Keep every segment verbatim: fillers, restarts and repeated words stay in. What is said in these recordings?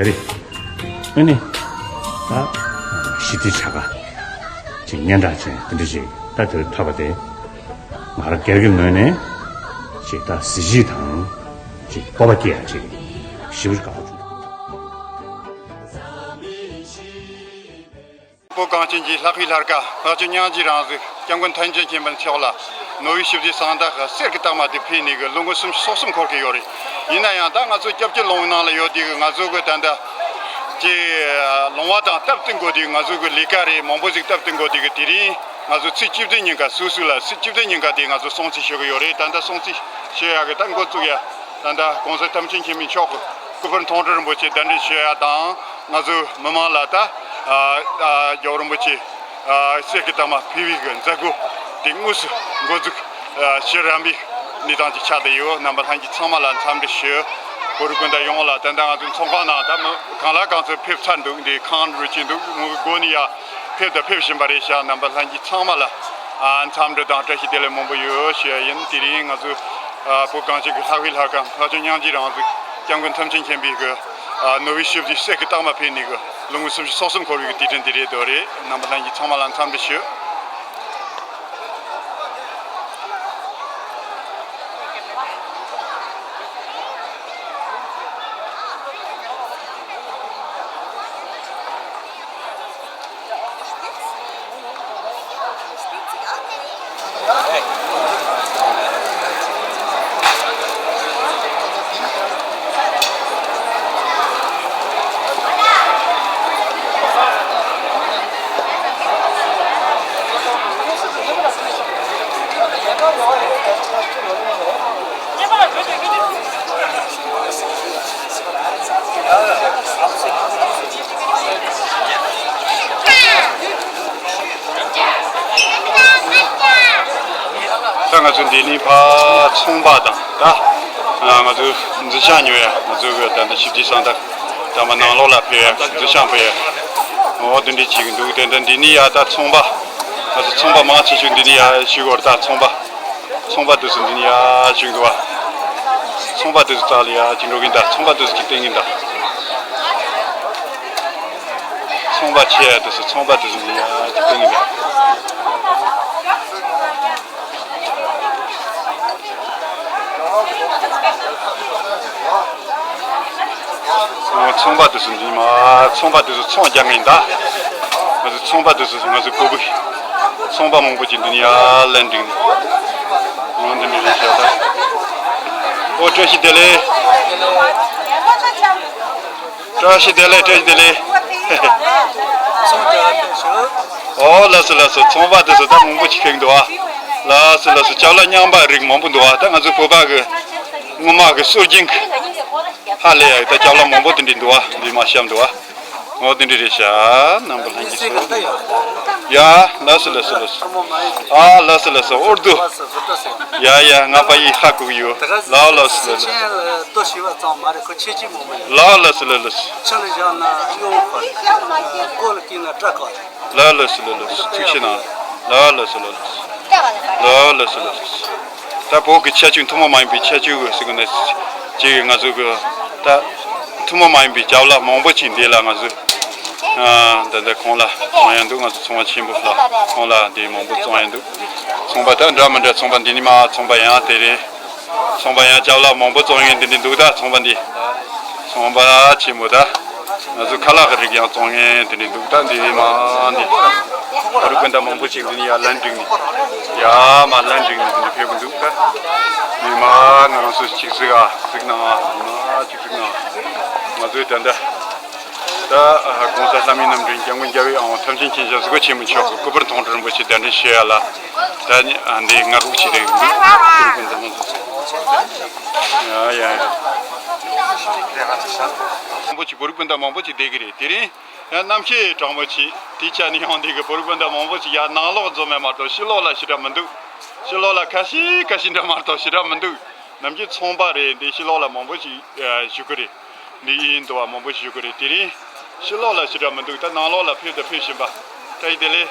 རེད། ཨ་ནི། ད་ཞི་བདེ་བྱ་དགའ་ཅིག་སྙན་གྲགས་ཅན་དེ་འདྲ་ཅིག་ད་དེར་ཐོབ་པ་དེ། ང་རང་སྒེར་གྱི་ངོས་ནས་ཅིག་ད་གཟི་བརྗིད་དང་ཅིག་སྤོབས་པ་སྐྱེ་ཡ་ཅིག་ཞེ་པོ་ཅིག་དགའ་པོ་བྱུང་། བོད་གངས་ཅན་གྱི་ལྷ་སྐུའི་ལྷ་སྐལ་ལྷག་བཅས་སྙིང་རྗེའི་རང་གཟུགས་སྐྱབས་མགོན་ཐམས་ཅད་མཁྱེན་པ་མཆོག་ལ་ནོར་བུའི་ཞི་བདེའི་གསང་བདག་གི་གསེར་གྱི་རྟགས་མ་དེ་ཕུལ་ནས་གི་ལོ་ངོ་སུམ་ཅུ་སོ་གསུམ་འཁོར་གི་ཡོད་རེད། ཡིན་ན་ཡང་ད་ང་ཚོ་སྐྱབས་བཅོལ་ལུང་པའི་ནང་ལ་ཡོད་དུས་གི་ང་ཚོ་གི་ད་ལྟ་ཀྱི་ལོང་བ་དང་སྟབས་བསྟུན་དགོས་དུས་ང་ཚོ་གི་ལས་ཀ་རེད། མང་པོ་ཞིག་སྟབས་བསྟུན་དགོས་དུས་གི་དེ་རིང་ང་ཚོ་ཚེས་བཅུ་བདུན་ཉིན་ཀ་སོ་སོ་ལ་ཚེས་བཅུ་བདུན་ཉིན་ཀ་དེ་ང་ཚོ་སྲུང་བརྩི་ཞུ་གི་ཡོད་རེད། ད་ལྟ་སྲུང་བརྩི་ཞུ་ཡག་གི་ད་འགོ་བཙུགས་ཡ། ད་ལྟ་གོང་ས་ཐམས་ཅད་མཁྱེན་པའི་མཆོག་གི་སྐུ་ཕུར་མཐོང་གྲོལ་རིན་པོ་ཆེ་གདན་འདྲེན་ཞུ་ཡ་དང་། ང་ཚོའི་མི་མང་ལ་ད་ཨ་ཨ་རྒྱལ་བ་རིན་པོ་ཆེ་ཨ་གསེར་གྱི་རྟགས་མ་ཕུལ་བའི་གི་མཛད་སྒོ་དེ་དངོས་སུ་འགོ་འཛུགས་ཨ་ཞུ་རན་པའི་གནས་སྟངས་ཅིག་ཆགས་བསྡད་ཡོད། རྣམ་པ་ལྷན་རྒྱས་ཚང་མ་ལ་འཚམས་འདྲི་ཞུ། བོད་རིགས་སྤུན་ཟླ་ཡོངས་ལ་ད་ལྟ་ང་ཚོའི་ཚོགས་ཁང་ནང་ད་མི་གང་ལ་གང་འཚམ་ཕེབས་ཚར་འདུག་འདི་ཁང་རུ་ཅིག་འདུག་ངོ་སྒོ་ནས་ཡ་ཕེབས་དང་ཕེབས་བཞིན་པ་རེད་ཤག་རྣམ་པ་ལྷན་རྒྱས་ཚང་མ་ལ་ཨ་འཚམས་འདྲི་དང་བཀྲ་ཤིས་བདེ་ལེགས་མང་པོ་ཡོད་ཞུ་ཡ་ཡིན། དེ་རིང་ང་ཚོ་ཨ་བོད་གངས་ཅན་གྱི་ལྷ་སྐུའི་ལྷ་ཁང་ལྷ་བཅས་སྙིང་རྗེའི་རང་གཟུགས་སྐྱབས་མགོན་ཐམས་ཅད་མཁྱེན་པའི་གི་ཨ་ནོར་བུའི་ཞི་བདེའི་གསེར་གྱི་རྟགས་མ་ཕུལ་ནས་གི་ལོ་ངོ་སུམ་ཅུ་སོ་གསུམ་འཁོར་བའི་གི་དུས་དྲན་དེ་རེད་དོ་རེད། རྣམ་པ་ལྷན་རྒྱས་ཚང་མ་ལ་འཚམས་འདྲི་ཞུ། ད་ང་ཚོ་འདི་ནས་ཕར་ཚོང་པ་དང་ད་ང་ཚོ་མཛེས་ཤིང་ཉོ་ཡ། ང་ཚོ་གི་ད་ལྟ་ཞི་བདེའི་གསང་བདག་ད་མ་ནང་ལོགས་ལ་ཕེབས་ཡ་མཛེས་ཤིང་ཕུལ་ཡ། འོ་དེ་འདྲ་བྱེད་ཀྱི་འདུག་དེ་འདྲ་འདི་ནས་ཡ་ད་ཚོང་པ། ང་ཚོ་ཚོང་པ་མང་ཆེ་ཤོས་འདི་ནས་ཡ་ཞུ་གི་ཡོད་རེད། ད་ཚོང་པ། ཚོང་པ་དེ་ཚོ་འདི་ནས་ཡར་བཞུགས་འདུག་བ། ཚོང་པ་དེ་ཚོ་རྩ་ལ་ཡར་ཅིག་འགྲོ་གིན་གདའ། ཚོང་པ་དེ་ཚོ་ཅིག་བསྟན་གིན་གདའ། ཚོང་པ་ཆེ་ཡ་དེ་ཚོ་ཚོང་པ་དེ་ཚོ་འདི་ནས་ཡར་ཅིག་བསྟན་གིན་གདའ། ཚོང་པ་དེ་ཚོ་འདི་མ་ཚོང་པ་དེ་ཚོ་ཚོང་རྒྱག་གིན་གདའ། ང་ཚོ་ཚོང་པ་དེ་ཚོ་ང་ཚོ་བོད་པའི་ཚོང་པ་མང་པོ་ཅིག་འདི་ནས་ཡར་ལན་འགྲིག་ནས། འོ་འདི་འདྲ་རེད་ཤག་ད། ཨོ་བཀྲ་ཤིས་བདེ་ལེགས། བཀྲ་ཤིས་བདེ་ལེགས། བཀྲ་ཤིས་བདེ་ལེགས། ཨོ་ལགས་སོ་ལགས་སོ། ཚོང་པ་དེ་ཚོ་ད་མང་པོ་ཅིག་ཕེབས་འདུག་ཨ། ལགས་སོ་ལགས་སོ། ཅ་ལག་རྙིང་པ་རིགས་མང་པོ་འདུག་ཨ། ད་ང་ཚོ་བོད་པ་གི་སྔོན་མ་གི་སྲོལ་རྒྱུན་གི་ཧ་ལས་ཡ་ད་ཅ་ལག་མང་པོ་དེ་འདྲ་འདུག་ཨ། འདི་མ་བཤམས་འདུག་ཨ། འོ་དེ་འདྲ་རེད་ཤག་རྣམ་པ་ལྷན་རྒྱས་ཚོ། ཡ་ལགས་སོ་ལགས་སོ་ལགས་སོ། ཨ་ལགས་སོ་ལགས་སོ། ཨོར་དུ། ཡ་ཡ་ང་པ་ཡི་ཧ་གོ་གི་ཡོད། ལགས་ལགས་སོ་ལགས་སོ། ལགས་ལགས་སོ་ལགས་ལགས་སོ། ལགས་ལགས་སོ་ལགས་ལགས་སོ། ཕྱི་ལ་བཞག་ན་གཡོག་ཁོ། སྒོ་ལ་བཀལ་ན་སྐྲ་ཁོ། ལགས་ལགས་སོ་ལགས་ལགས་སོ། ཐུགས་རྗེ་གནང་། ལགས་ལགས་སོ་ལགས་ལགས་སོ། ལགས་ལགས་སོ་ལགས་སོ། ད་བོད་ཀྱི་ཁྱད་ཆོས་ཐུན་མོང་མ་ཡིན་པའི་ཁྱད་ཆོས་ཟེར་གི་ན། ཅིག་ང་ཚོ་གི་ད་ཐུན་མོང་མ་ཡིན་པའི་ཅ་ལག་མང་པོ་ཅིག་འདི་ལ་ང་ཚོ་ཨ་ད་ལྟ་ཁོང་ལ་བཙོང་ཡ་འདུག་ང་ཚོ་ཚོང་པ་ཆེན་པོ་ལ་ཁོང་ལ་འདི་མང་པོ་བཙོང་ཡ་འདུག་ཚོང་པ་ད་འདྲ་མི་འདྲ་ཚོང་པ་འདི་ནི་མ་ཚོང་པ་ཡང་དེ་རེད། ཚོང་པ་ཡང་ཅ་ལག་མང་པོ་བཙོང་ཡོང་འདི་འདི་འདུག་ད་ཚོང་པ་འདི། ཚོང་པ་ཆེན་མོ་ད། ང་ཚོ་ཁ་ལག་གི་རིགས་ཡང་བཙོང་ཡོང་དེ་འདྲ་འདུག་ད་འདི་མ་འདི། བོད་རིགས་སྤུན་ཟླ་མང་པོ་ཞིག་འདི་ནས་ཡར་ལན་བསྒྲིགས་ནས། ཡར་མར་ལན་བསྒྲིགས་ནས་འདི་འདྲ་ཕེབས་ཀྱི་འདུག་ད། འདི་མ་ང་རང་ཚོ་ཅིག་གཟིགས་ཨ་གཟིགས་གནང་ཨ། འདི་མ་ཅིག་གཟིགས་གནང་ཨ། ང་ཚོའི་ད་ལྟ། ད་ཨ་གོང་ས་ལྷ་མིའི་རྣམ་འདྲེན་སྐྱབས་མགོན་རྒྱལ་བའི་དབང་ཐམས་ཅད་མཁྱེན་ཞིང་གཟིགས་པ་ཆེན་པོ་མཆོག་གི་སྐུ་པར་མཐོང་གྲོལ་རིན་པོ་ཆེ་གདན་འདྲེན་ཞུ་ཡ་ལ། ད་ནི་ཨ་འདི་ང་སྒུག་བྱེད་བསྡད་ཀྱི་འདུག་བོད་རིགས་སྤུན་ཟླ་མང་པོ། ཡ་ཡ་ཡ། མང་པོ་ཅིག་བོད་རིགས་སྤུན་ཟླ་མང་པོ་ཅིག་བསྡད་ཀྱི་རེད། དེ་རིང་ཡང་གནམ་གཤིས་གྲང་མོ་ཅིག་དེའི་ཆ་ནས་ཡང་འདི་གི་བོད་རིགས་སྤུན་ཟླ་མང་པོ་ཅིག་ཡར་ནང་ལོགས་འཛོམས་མེད་མ་གཏོགས་ཕྱི་ལོགས་ལ་ཞེ་དྲག་མི་འདུག་ཕྱི་ལོགས་ལ་ཁ་ཤས་ཁ་ཤས་འདྲ་མ་གཏོགས་ཞེ་དྲག་མི་འདུག་ནམ་རྒྱུན་ཚོང་པ་རེད། འདི་ཕྱི་ལོགས་ལ་མང་པོ་ཞིག་ཨ་བཞུགས་ཀྱི་རེད། འདི་ཡིན་འདུག་བ། མང་པོ་ཞིག་བཞུགས་ཀྱི་རེད། དེ་རིང་ཕྱི་ལོགས་ལ་ཞེ་དྲག་མི་འདུག་ད་ནང་ལོགས་ལ་ཕེབས་དང་ཕེབས་བཞིན་པ། བཀྲ་ཤིས་བདེ་ལེགས།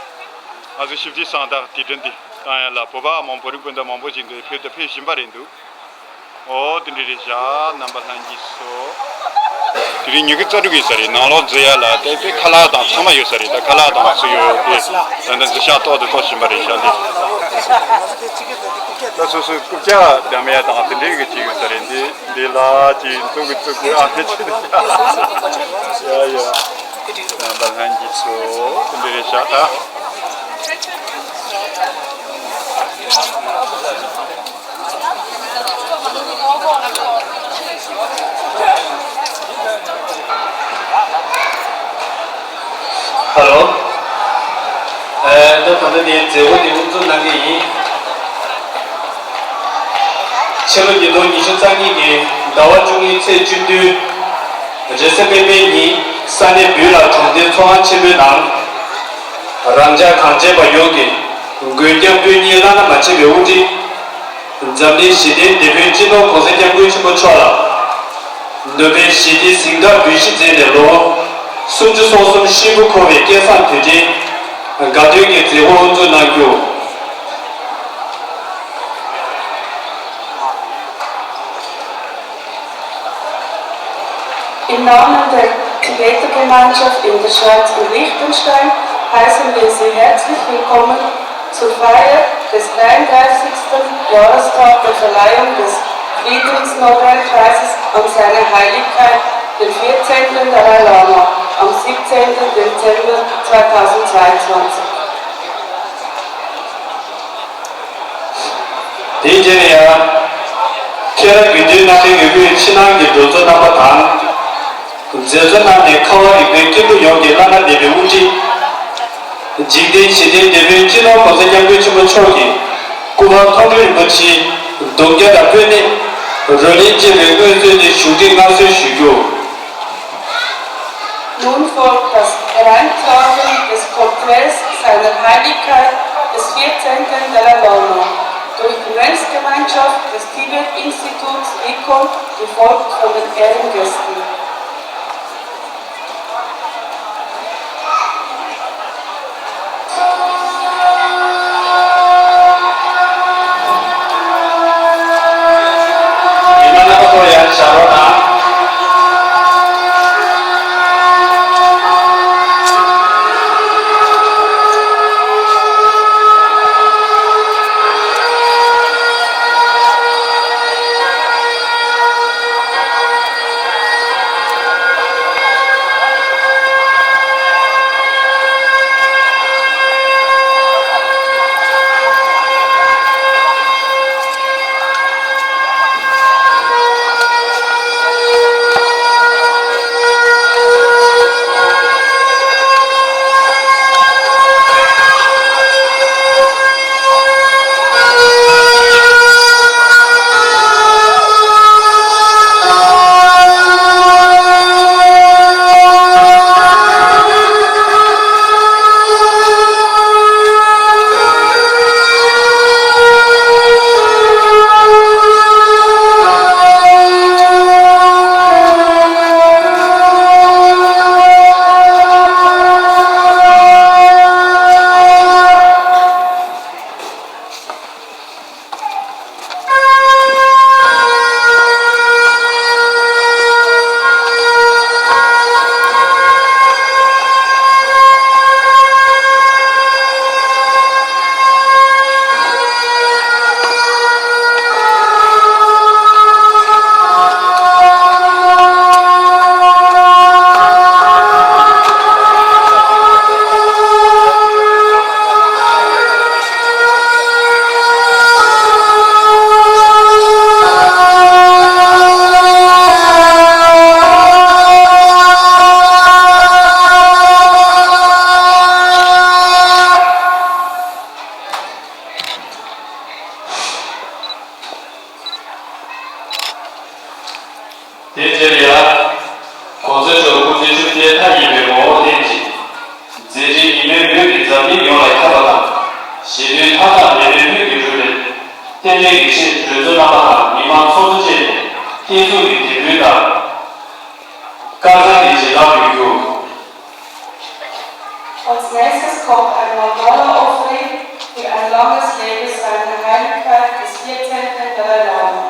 ང་ཚོ་ཞི་བདེའི་གསང་བདག་དུས་དྲན་འདི་བཏང་ཡ་ལ་བོད་པ་མང་བོད་རིགས་སྤུན་ཟླ་མང་པོ་ཞིག་འདི་ཕེབས་དང་ཕེབས་བཞིན་པ་རེད་འདུག་འོ་དེ་འདྲ་རེད་ཤག་རྣམ་པ་ལྷན་རྒྱས་ཚོ། དེ་རིང་ཉི་ཤུ་རྩ་དྲུག་ཡིན་ས་རེད། ནང་ལོགས་འཛུལ་ཡ་ལ་དེ་དཔེ་ཁ་ལག་དང་ཚང་མ་ཡོད་ས་རེད། ད་ཁ་ལག་དང་ཚུར་ཡོད་དེ། ད་ལྟ་འཛུལ་ཞག་ཏོག་ཏུ་ཏོག་བཞིན་པ་རེད་ཤག་འདི། ད་སོ་སོའི་རྐུབ་བཀྱག་བསྡམ་ཡ་དང་དེ་འདྲའི་གི་ཅིག་ཡོད་ས་རེད། འདི་འདི་ལ་ཅིག་འཛུགས་གི་བཙུགས་གི་ཨ་ནི་ཅི་འདི་ཡ་ཡ། རྣམ་པ་ལྷན་རྒྱས་ཚོ་དེ་འདྲ་རེད་ཤག་ད། ཧ་ལོ། ཨེ། ད་ད་ལྟ་ནས་མཛད་སྒོ་འདི་དབུ་འཛུགས་གནང་གི་ཡིན། ཕྱི་ལོ་ཉིས་སྟོང་ཉི་ཤུ་རྩ་གཉིས་ཀྱི་ཟླ་བ་བཅུ་གཉིས་ཚེས་བཅུ་བདུན། རེས་གཟའ་སྤེན་པའི་ཉིན་ས་གནས་འབུལ་ལ་གྲོང་སྡེའི་ཚོགས་ཁང་ཆེན་མོའི་ནང་། རང་ཅག་གངས་ཅན་པ་ཡོངས་ཀྱི་མགོན་སྐྱབས་དཔོན་གཉེར་བླ་ན་མ་མཆིས་པའི་དབུ་ཁྲིད། འཛམ་གླིང་ཞི་བདེའི་དེད་དཔོན་སྤྱི་ནོར་༸གོང་ས་༸སྐྱབས་མགོན་ཆེན་པོ་མཆོག་ལ། ནོ་བེལ་ཞི་བདེའི་གཟེངས་རྟགས་འབུལ་བཞེས་མཛད་ནས་ལོ་ངོ་སུམ་ཅུ་སོ་གསུམ་ཤིན་ཏུ་འཁོར་བའི་སྐལ་བཟང་དུས་དྲན་དགའ་སྟོན་གྱི་མཛད་སྒོ་དབུ་འཛུགས་གནང་རྒྱུ། Im Namen der Tibeter-Gemeinschaft in der Schweiz und Liechtenstein heißen wir Sie herzlich willkommen zur Feier des dreiunddreißigsten Jahrestag der Verleihung des Friedensnobelpreises an Seine Heiligkeit, den vierzehnten Dalai Lama, am siebzehnten Dezember zweitausendzweiundzwanzig. དེའི་རྗེས་ལ་ཡང་། ཁྱེད་རང་དགེ་འདུན་ནང་བཞིན་ཡོད་དགུའི་ཕྱི་ནང་གི་གྲོས་ཚོགས་རྣམ་པ་དང་། མཛད་གཙོ་རྣམས་ནས་ཁ་བ་རིག་པའི་སྐྱེས་བུ་ཡོངས་ཀྱི་བླ་ན་མེད་པའི་དབུ་ཁྲིད། འཇིག་རྟེན་ཞི་བདེའི་དེད་དཔོན་སྤྱི་ནོར་༸གོང་ས་༸སྐྱབས་མགོན་ཆེན་པོ་མཆོག་གི་སྐུ་པར་མཐོང་གྲོལ་རིན་པོ་ཆེའི་གདུང་རྒྱུད་དང་དཔོན་གནས། རོལ་རྩེད་བཅས་པའི་དངོས་གཙོས་ཏེ་བཞུགས་ཁྲི་མངའ་གསོལ་ཞུ་རྒྱུ། Nun folgt das Hereintragen des Porträts seiner Heiligkeit des vierzehnten Dalai Lama durch die Mönchsgemeinschaft des Tibet-Instituts Ikon, gefolgt von den Ehrengästen. དེ་རྗེས་ལ་ཡང་། གོང་ས་མཆོག་སྐུ་ཚེ་བཅུ་བརྒྱའི་མཐའ་ཡས་པའི་ངོ་བོ་བསྟན་ཅིང་། མཛད་འཕྲིན་ཉི་མའི་འོད་ཀྱིས་འཛམ་གླིང་ཡོངས་ལ་ཁྱབ་པ་དང་། ཞི་མཐུན་མཐའ་དག་འབད་མེད་ལྷུན་གྱིས་གྲུབ་པའི། རྟེན་འབྲེལ་ཡིད་ཆེས་གྲོས་ཚོགས་རྣམ་པ་དང་མི་མང་ཚོགས་གཙོ་བཅས་ནས་བརྟན་སྲུང་གི་དད་འབུལ་དང་། བཀའ་ཚང་གི་རྗེས་འབྲང་ཡོད་རྒྱུ། Als nächstes kommt ein Mandala-Offering für ein langes Leben seiner Heiligkeit des vierzehnten Dalai Lama.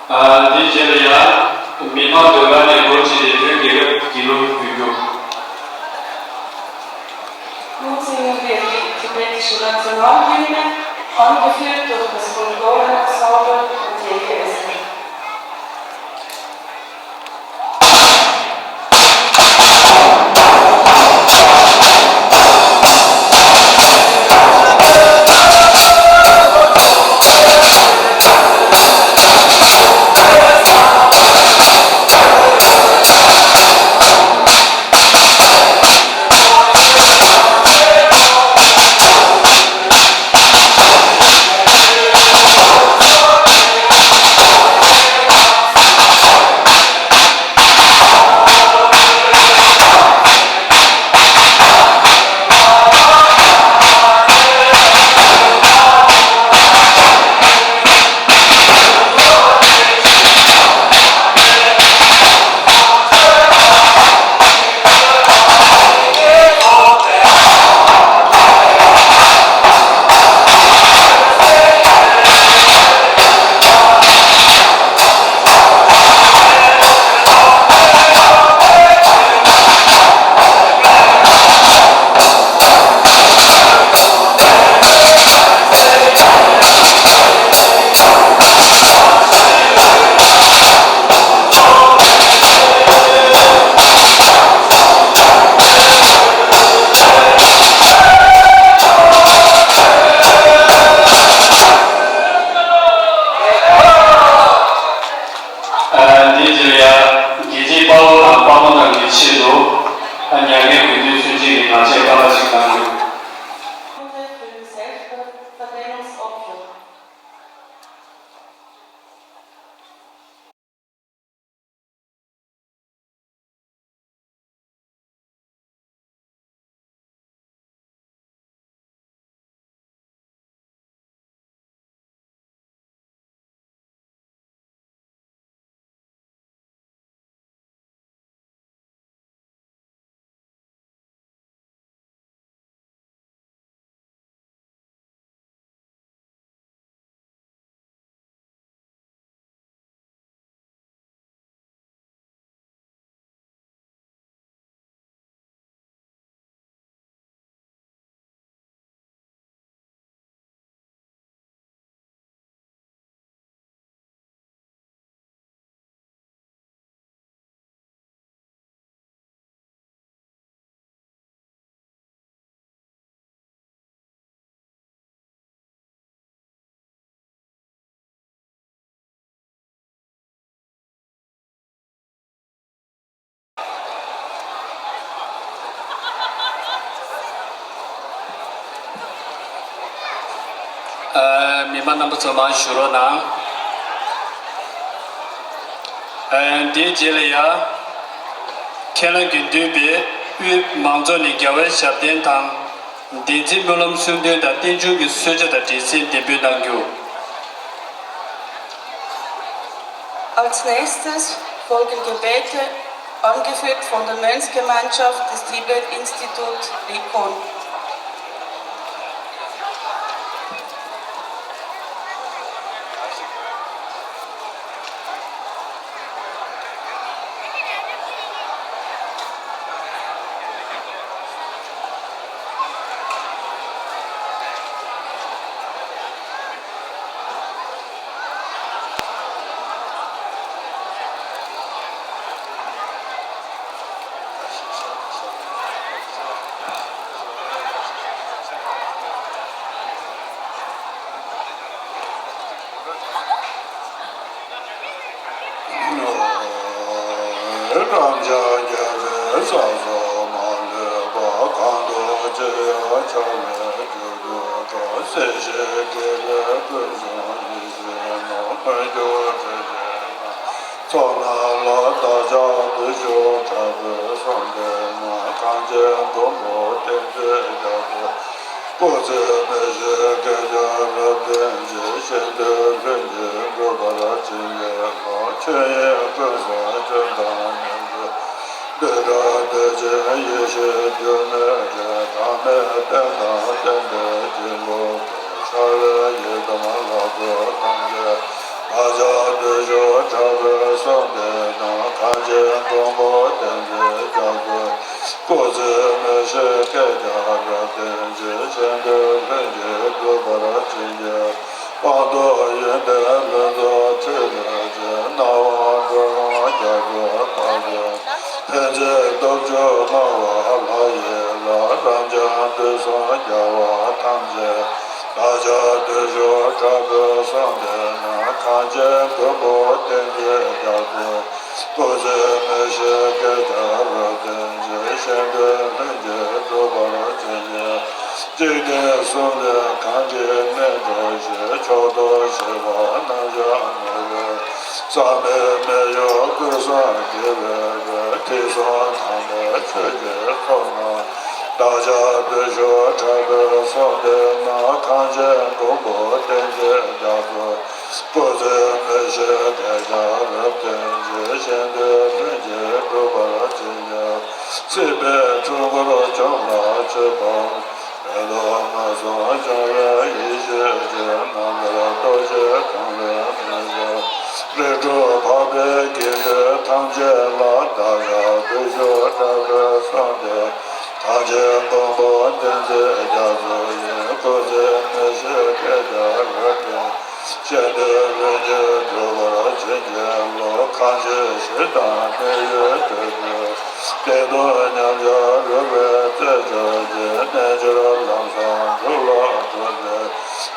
ཨ། དེའི་རྗེས་ལ་ཡང་མི་མང་སྡོད་སྒར་ནས་སྒོ་ཕྱེ་སྟེ་བོད་རྒྱལ་ཁབ་ཀྱི་གླུ་འབུལ་རྒྱུ། སྐུ་ངོ་ཚེ་རིང་ལགས་ཀྱིས་ཐི་བེད་ཀྱི་གཞུང་ལ་བརྩི་བཀུར་ཞུས་ནས། Angeführt durch das Kontor Hotel Essen. ཕལ་ཆེར་དཀའ་ལས་ཤིག་གནང་ཡོད། Hundert für die Selbstverdrängungsopfer. ཨ། མི་མང་རྣམ་པ་ཚོ་མར་བཞུགས་རོགས་གནང་། ཨ། དེའི་རྗེས་ལ་ཡ། ཁས་བླངས་ཀྱིས་བསྡུས་པའི་དབུས་མང་ཚོགས་ནས་རྒྱལ་བའི་ཞབས་བརྟན་དང་། བདེན་ཚིག་སྨོན་ལམ་གསུང་འདོན་དང་རྟེན་འབྱུང་གི་གསོལ་ཇ་དང་འབྲས་སིལ་འདེགས་འབུལ་གནང་རྒྱུ། Als nächstes folgen Gebete, angeführt von der Mönchsgemeinschaft des Tibet-Institut Rikon. རང་ཅག་རྒྱལ་བའི་ས་སོགས་མ་ལུས་པ། གང་དུ་མཆིས་ཡང་ཕྱག་ལས་མཇུག་བསྡུ་ཤོག་སྲིད་ཞིའི་དགེ་ལེགས་ཕུན་སུམ་ཡིད་བཞིན་ནོར། མོས་གུས་འདྲེན་བྱེད་པ། ཚོགས་རྣམས་ལ་བདག་ཅག་བདུད་ཕྱོགས་དྲག་པོའི་གསང་བདག་རྣམས། གངས་ཅན་མགོན་པོ་བསྟན་འཛིན་རྒྱ་མཚོ། སྐུ་ཚེ་མི་ཤིགས་སྐད་ཅིག་རབ་བརྟན་ཅིང་། གཞན་དོན་ལྷུན་གྱིས་འགྲུབ་པར་བྱིན་གྱིས་རློབས། ཆོས་དབྱིངས་ཀུན་བཟང་སྤྱོད་དང་ནུས་པའི། བདུད་དགྲ་བདེ་ཆེན་ཡེ་ཤེས་འགྱུར་མེད་རིགས། གྲངས་མེད་བསྟན་དང་བསྟན་པའི་དཀྱིལ་འཁོར་དུ། ཤར་བའི་ཡི་དམ་ལྷ་ཚོགས་ཐམས་ཅད། བདག་ཅག་བདུད་ཕྱོགས་དྲག་པོའི་གསང་བདག་རྣམས། གངས་ཅན་མགོན་པོ་བསྟན་འཛིན་རྒྱ་མཚོ། སྐུ་ཚེ་མི་ཤིགས་སྐད་ཅིག་རབ་བརྟན་ཅིང་། གཞན་དོན་ལྷུན་གྱིས་འགྲུབ་པར་བྱིན་གྱིས། དབང་ཐོབ་ཡོན་ཏན་ལྷུན་རྫོགས་ཕྲིན་ལས་ཅན། སྣང་བ་འགྲོ་དབང་རྒྱ་མཚོ་དཔལ་ཆེན། ཕན་བྱེད་སྟོབས་བཅུ་མངའ་བ་ལྷ་ཡི་ལྷ། རབ་འབྱམས་དུས་གསུམ་རྒྱལ་བ་ཐམས་ཅད། བདག་ཅག་བདུད་ཕྱོགས་དྲག་པོའི་གསང་བདག་རྣམས། གངས་ཅན་མགོན་པོ་བསྟན་འཛིན་རྒྱ་མཚོ། སྐུ་ཚེ་མི་ཤིགས་སྐད་ཅིག་རབ་བརྟན་ཅིང་། གཞན་དོན་ལྷུན་གྱིས་འགྲུབ་པར་བྱིན་གྱིས། འཇིག་རྟེན་གསུམ་ལས་གང་གིས་གནས་གྲོལ་ཞིང་། ཕྱོགས་རྡོལ་བཞི་པ་རྣམ་གཞག་མེད་པའི། བསམ་པའི་སྨད་གཡོགས་སྐུ་གསུམ་དགེ་བའི་རོས། དྲི་བསུང་དམ་པའི་ཆོས་ཀྱི་ཚོགས་རྣམས། བདག་ཅག་བདུད་ཕྱོགས་དྲག་པོའི་གསང་བདག་རྣམས། གངས་ཅན་མགོན་པོ་བསྟན་འཛིན་རྒྱ་མཚོ། སྐུ་ཚེ་མི་ཤིགས་སྐད་ཅིག་རབ་བརྟན་ཅིང་། གཞན་དོན་ལྷུན་གྱིས་འགྲུབ་པར་བྱིན་གྱིས། སྲིད་པའི་འཁྲུལ་འཁོར་བཅོམ་ལ་མཆོད་པ། མེ་ཏོག་མངོན་སུམ་འབྱུང་བའི་ཡེ་ཤེས་ཀྱིས། རྣམ་པར་རྟོག་བཅས་གང་བའི་མི་མཇེད། རིགས་དྲུག་འཕགས་པའི་དགེ་འདུན་ཐམས་ཅད་ལ། བདག་ཅག་བདུད་ཕྱོགས་དྲག་པོའི་གསང་བདག་གངས་ཅན་མགོན་པོ་བསྟན་འཛིན་རྒྱ་མཚོ་ཡི། སྐུ་ཚེ་མི་ཤིགས་སྐད་ཅིག་རབ་བརྟན། གཞན་དོན་ལྷུན་གྱིས་འགྲུབ་པར་བྱིན་གྱིས་རློབས། གངས་ཅན་ཞི་དང་གནས་ཡུལ་དུད་འགྲོའི། བདེ་སྟོང་ཉམས་ཆག་རུལ་བའི་རྩད་གཅོད་ཅིང་། རྣལ་འབྱོར་ལམ་བཟང་འགྲོ་ལ་སྤྲོ་མཛད།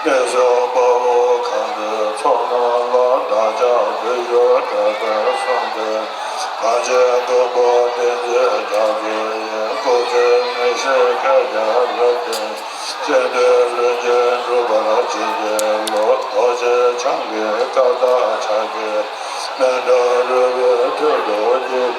གནས་གསུམ་དཔའ་བོ་གང་འདུལ་ཚོགས་རྣམས་ལ། བདག་ཅག་བདུད་ཕྱོགས་དྲག་པོའི་གསང་བདག་གངས་ཅན་མགོན་པོ་བསྟན་འཛིན་རྒྱ་མཚོ་ཡི། སྐུ་ཚེ་མི་ ཞེས་བཀའ་རྒྱ་བསྟན། སྤྱན་ལྡན་ལྷུན་གྱིས་གྲུབ་པར་བྱིན་གྱིས་རློབས། རྡོ་རྗེ་འཆང་གི་བཀའ་རྟགས་ཕྱག་རྒྱའི་མཎྜལ་རོལ་པའི་མཐིལ་དུ་གྱུར།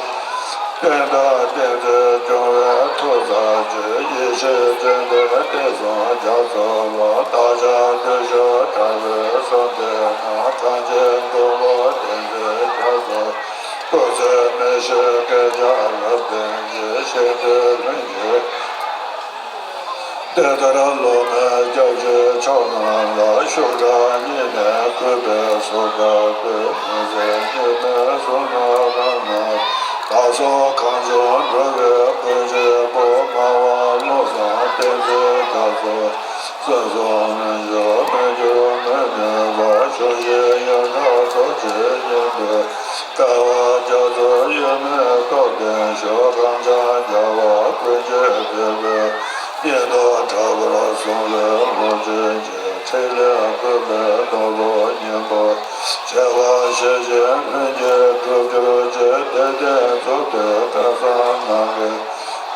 བསྟན་དང་བསྟན་འཛིན་སྐྱོང་བའི་ཐུགས་རྩ་གཅིག་ཡེ་ཤེས་སྤྱན་ལྡན་བསྟན་སྲུང་རྒྱ་མཚོ་ལ། བདག་ཅག་བདུད་ཕྱོགས་དགྲ་བོའི་གསུམ་སྡེ་ན། གངས་ཅན་མགོན་པོ་བསྟན་འཛིན་རྒྱ་མཚོ། སྐུ་ཚེ་མི་ཤིགས་བསྐལ་བརྒྱར་བརྟན་ཅིང་། གཤེགས་འདུས་ལྷུན་གྱིས། དེ་ལྟར་སློབ་མའི་སྐྱབས་ཀྱི་མཆོག་རྣམས་ལ། ཤུགས་དྲག་སྙིང་ནས་གུས་པས་གསོལ་བ་འདེབས། མི་ཟད་མྱུར་མའི་གཟུངས་སྔགས་རབ་གནང་། བདག་སོགས་གངས་ལྗོངས་འགྲོ་བའི་ཀུན་གཞིའི་བུ། ངག་དབང་བློ་བཟང་བསྟན་འཛིན་རྒྱ་མཚོ། སྲིད་གསུམ་མི་འབྱུང་མི་འགྱུར་མི་ནུབ་པ། ཆུ་བཞི་ཡང་དག་རྡོ་རྗེ་སྙིང་པོའི། སྐལ་བ་རྒྱ་མཚོ་གཡོ་མེད་སྟོབས་ལྡན་ཤོག། གངས་ལྗོངས་རྒྱལ་བ་ཀུན་གྱི་སྤྲུལ་པའི། སྙན་དུ་གྲགས་པར་གསུངས་པའི་ལོ་རྒྱུས་ཀྱི། ཕྲིན་ལས་བཀོད་པའི་ནོར་བུ་སྙིང་པོ། བྱེ་བ་བཞི་བཞིའི་ལྷུན་གྱིས་གྲུབ་གྱུར་ཅིག་དད་ལྡན་མཛུབ་སྟོན་སྐལ་བཟང་རྣམས་ཀྱིས།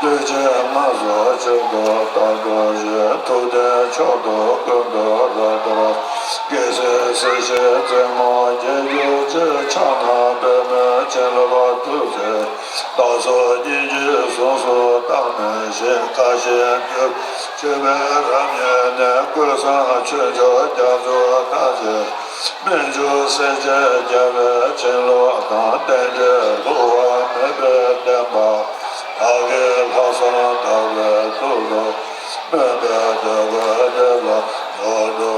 བདུད་ཀྱི་དམག་ཚོགས་གཅིག་ཏུ་བརྟན་དུ་བཞེས། ཐུབ་བསྟན་མཆོག་ཏུ་ཀུན་ཏུ་རབ་དར། རྒྱལ་སྲས་སྲིད་ཞིའི་རྩེ་མོ་རྒྱས་གྱུར་ཅིག་ཕྱག་ན་པདྨོས་བྱིན་རླབས་ཐུགས་བརྩེས། བདག་སོགས་སྙིང་རྗེའི་གཟུངས་སུ་བཏང་ནས་ཤིང་། ཁ་ཞེ་འདུལ་བའི་མཆོད་པའི་རབ་མཉེས་ནས། ཀུན་བཟང་ཆོས་མཆོག་རྒྱ་མཚོ་ཐམས་ཅད། སྨན་ཆུ་སྲེག་བྱེད་རྒྱལ་བའི་བྱིན་རླབས་དང་། རྟེན་འབྲེལ་བསླུ་བ་མེད་པའི་བདེན་པ། བདག་གི་ལྷག་བསམ་དག་པའི་ཐུགས་སུ། སྨོན་པའི་འདོད་དགུའི་དེད་དཔོན་ནོར་བུ་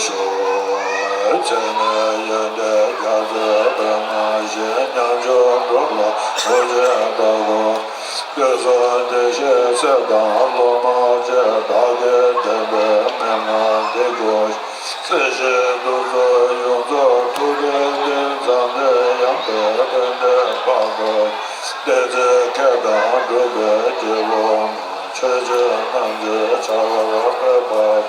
ཤོག། ཚད་མེད་ཡོན་ཏན་རྒྱ་མཚོའི་པདྨ་བཞིན། ཉམ་ཆུང་སྒྲུབ་ལ་བུ་ཆེན་བདག་པོ། དུས་གསུམ་བདེ་གཤེགས་སྲས་དང་སློབ་མ་བཅས། བདག་གི་བདེན་པའི་མན་ངག་འདི་གོ། སྲིད་ཞིའི་གདུག་རྩུབ་ཡོངས་རྫོགས་ཐུབ་བསྟན་བསྟན། འཛམ་གླིང་ཡངས་པའི་ཕན་བདེ་དཔག་ཏུ། བདེན་ཚིག་ཁྱད་དང་འགྲུབ་པའི་སྐྱེས་བུ་རྣམས། ཆོས་སྤྱོད་རྣམས་ཀྱི་བྱ་བར་འཕེལ་བར།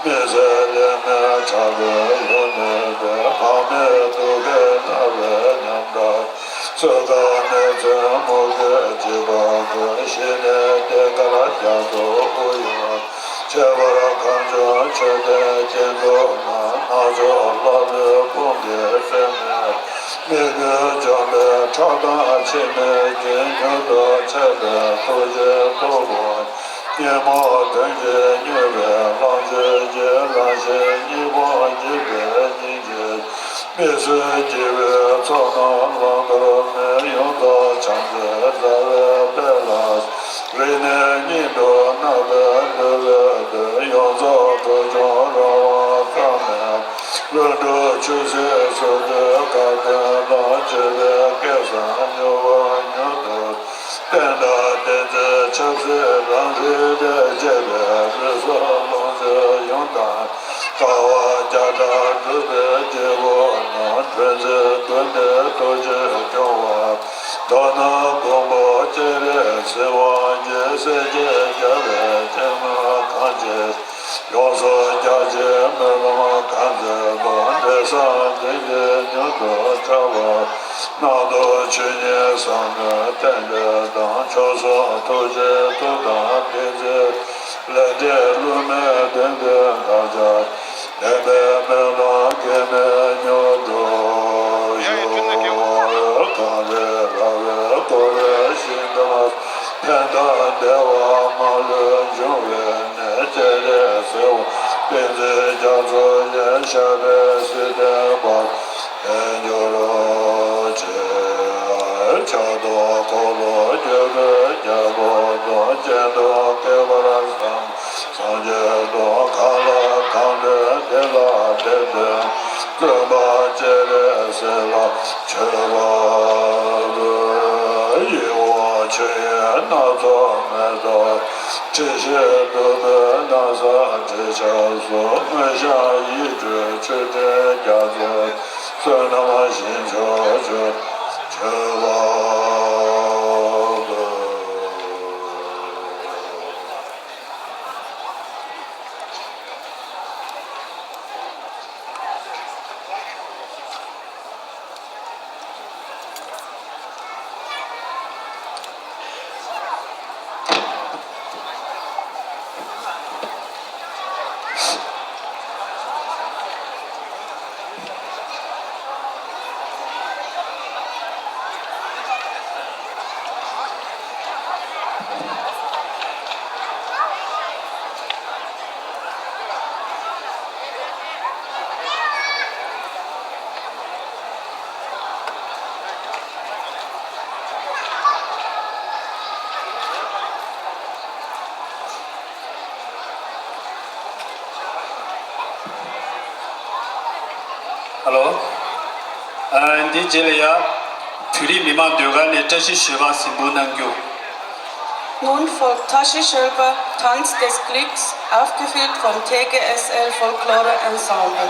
མི་ཚེ་ལས་མེད་དྲག་པོའི་ལྷུན་གནས་པའི། འཕགས་མའི་ཐུགས་ཀའི་རྣ་བའི་ཉམས་དག། གསོད་ཁ་མེད་ཚེ་མུ་གེའི་འཇིགས་པ་ཀུན། ཞི་གནས་གཏེར་མཁར་རྒྱ་མཚོ་དབུ་ཡོལ། ཁྱད་པར་གངས་ལྗོངས་མཆོད་རྟེན་གྱེན་དུ་བསྣམས། སྣ་ཚོགས་ལྷ་ཀླུའི་དཔུང་གིས་སེམས་ནི། མི་མགོན་འཇོམས་པའི་ཁྲག་དང་མཆི་མའི་རྒྱུན། མྱུར་དུ་ཆད་པའི་ཐུགས་རྗེའི་ཐུ་བོ། ཉོན་མོངས་གདོན་གྱིས་མྱོས་པའི་ལོངས་སྤྱོད་ཀྱི། རང་གཞན་གཉིས་ཕུང་འཇིག་པའི་སྙིང་རྗེ། མི་བསྲུན་སྐྱེ་བོའི་ཚོགས་རྣམས་བླང་དོར་མེད། ཡོངས་རྫོགས་བྱང་ཆུབ་རྩ་བའི་དཔལ་ལ། རིག་གནས་ཉིད་དུ་བརྣག་པའི་འདུལ་བའི་དོན། ཡོངས་རྫོགས་བོད་ལྗོངས་རང་དབང་བསམ་མེད། ལྷུན་གྲུབ་ཆོས་སྲིད་ཟུང་འབྲེལ་དགའ་སྟོན་དང་། སྤྱོད་པའི་སྐལ་བཟང་མྱུར་བ་མྱུར་དུ། བསྟན་དང་བསྟན་འཛིན་ཆབ་སྲིད་རང་རིག་པས། བཅས་པའི་ལུས་སྲོག་ལོངས་སྤྱོད་ཡོངས་དག་དཀའ་བ་བརྒྱ་ཕྲག་སྒྲུབ་པའི་སྐྱེས་བུ་རྣམས། འཁོན་འཛིན་ཀུན་ནས་ཐུགས་རྗེས་སྐྱོང་བ། མདོར་ན་མགོན་པོ་སྤྱན་རས་གཟིགས་དབང་གིས། སྲས་བཅས་རྒྱལ་བའི་སྤྱན་སྔར་གང་མཇལ། ཡོངས་སུ་རྒྱ་ཆེའི་སྨོན་ལམ་གང་མཛད་པ། འབྲས་བཟང་འདི་ཉིད་མྱུར་དུ་བཀྲ་བར། སྣང་སྟོང་ཆོས་ཉིད་ཟབ་མོའི་རྟེན་འབྲེལ་དང་། མཆོག་གསུམ་ཐུགས་རྗེའི་མཐུ་དང་བདེན་ཚིག་ལས་འབྲས་བསླུ་མེད་བདེན་པའི་བདག་ཅག་བདེན་པའི་སྨོན་ལམ་གེགས་མེད་མྱུར་འགྲུབ་ཤོག། གངས་རི་ར་བས་བསྐོར་བའི་ཞིང་ཁམས། ཕན་དང་བདེ་བ་མ་ལུས་འབྱུང་བའི་གནས། སྤྱན་རས་གཟིགས་དབང་བསྟན་འཛིན་རྒྱ་མཚོ་ཡན། ཞབས་པད་སྲིད་མཐའི་བར་དུ་འཕེལ་གྱུར་ཅིག། ཕྱག་རྡོར་འཁོར་ལོ་སྒྱུར་བའི་རྒྱལ་པོ་དང་། སྤྱན་སྟོང་བསྐལ་པར་བཟང་སངས་རྒྱས་སྟོང་། གང་ལ་གང་འདུལ་དེ་ལ་དེ་འདུལ། སྟོན་པ་སྤྱན་རས་གཟིགས་ལ་མཆོད་པ་འབུལ། ཡིད་འོང་ཆོས་དབྱིངས་སྣ་ཚོགས་མེ་ཏོག་ཁྲི་བཞི་བདུག་སྤོས་སྣང་གསལ་དྲི་ཆབ་གསུམ། མངོན་ཤེས་ཡིད་སྤྲུལ་མཆོད་སྤྲིན་རྒྱ་མཚོ། བསོད་ནམས་ཞིང་མཆོག་མཆོད་པ་འབུལ། Hallo. Äh, འདི་རྗེས་ལ་ཡ། བོད་རིགས་མི་མང་ཟློས་གར་ནས་བཀྲ་ཤིས་ཞོལ་པ་གཟིགས་འབུལ་གནང་རྒྱུ། Nun folgt Tashi Shölper, Tanz des Glücks, aufgeführt vom T G S L Folklore Ensemble.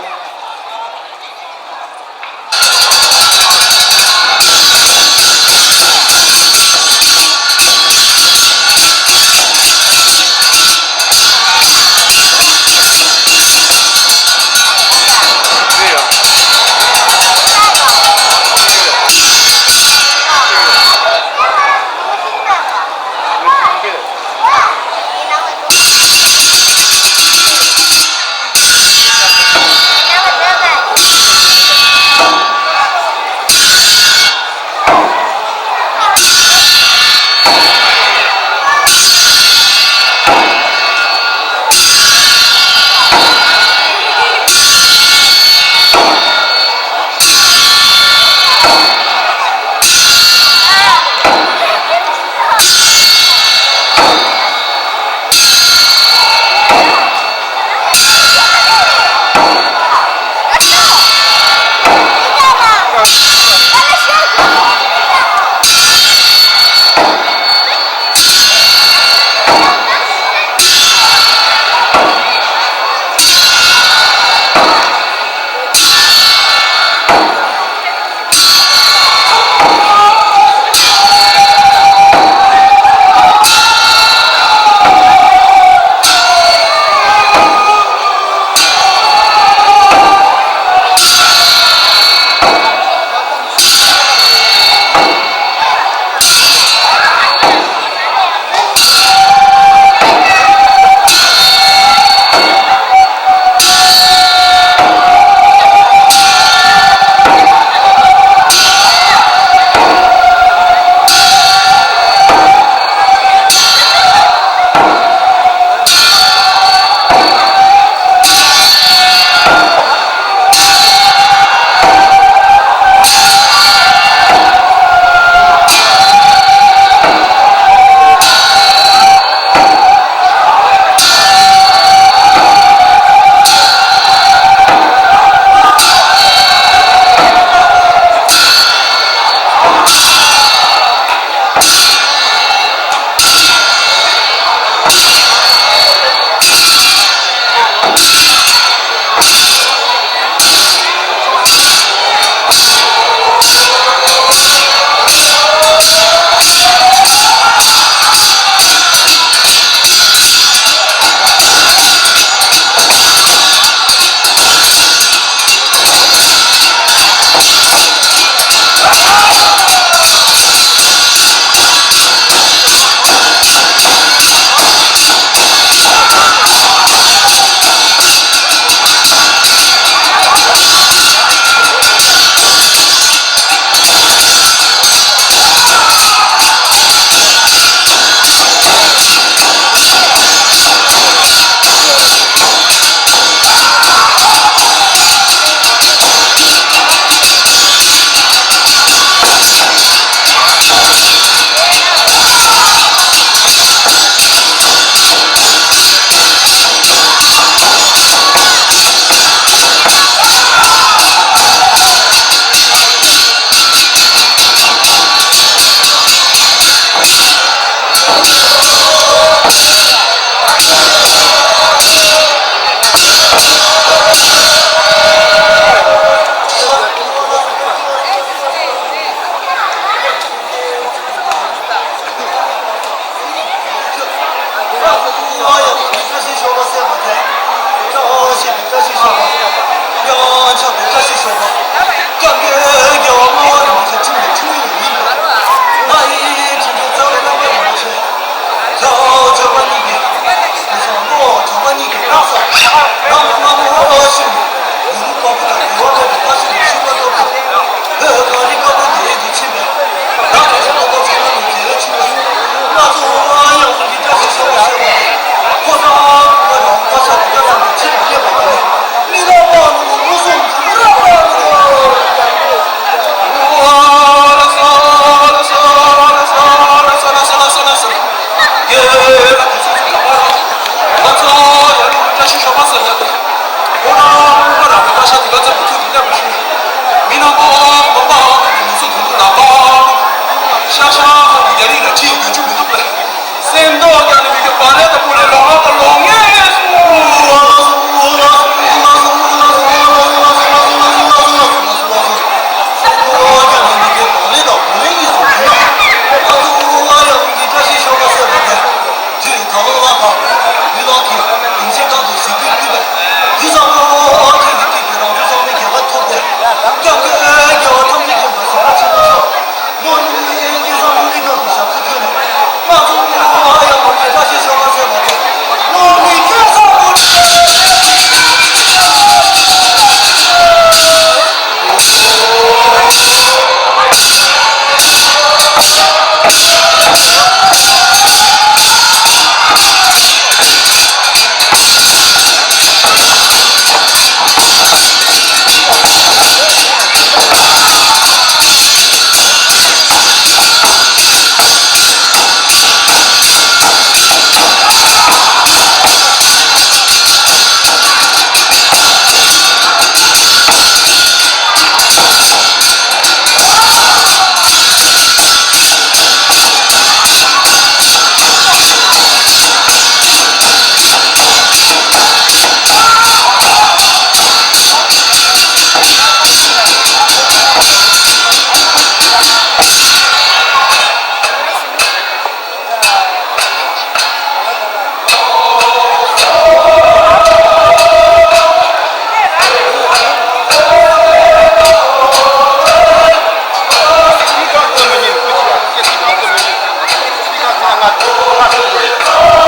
ཁ་ཐུག་དགོས་རེད།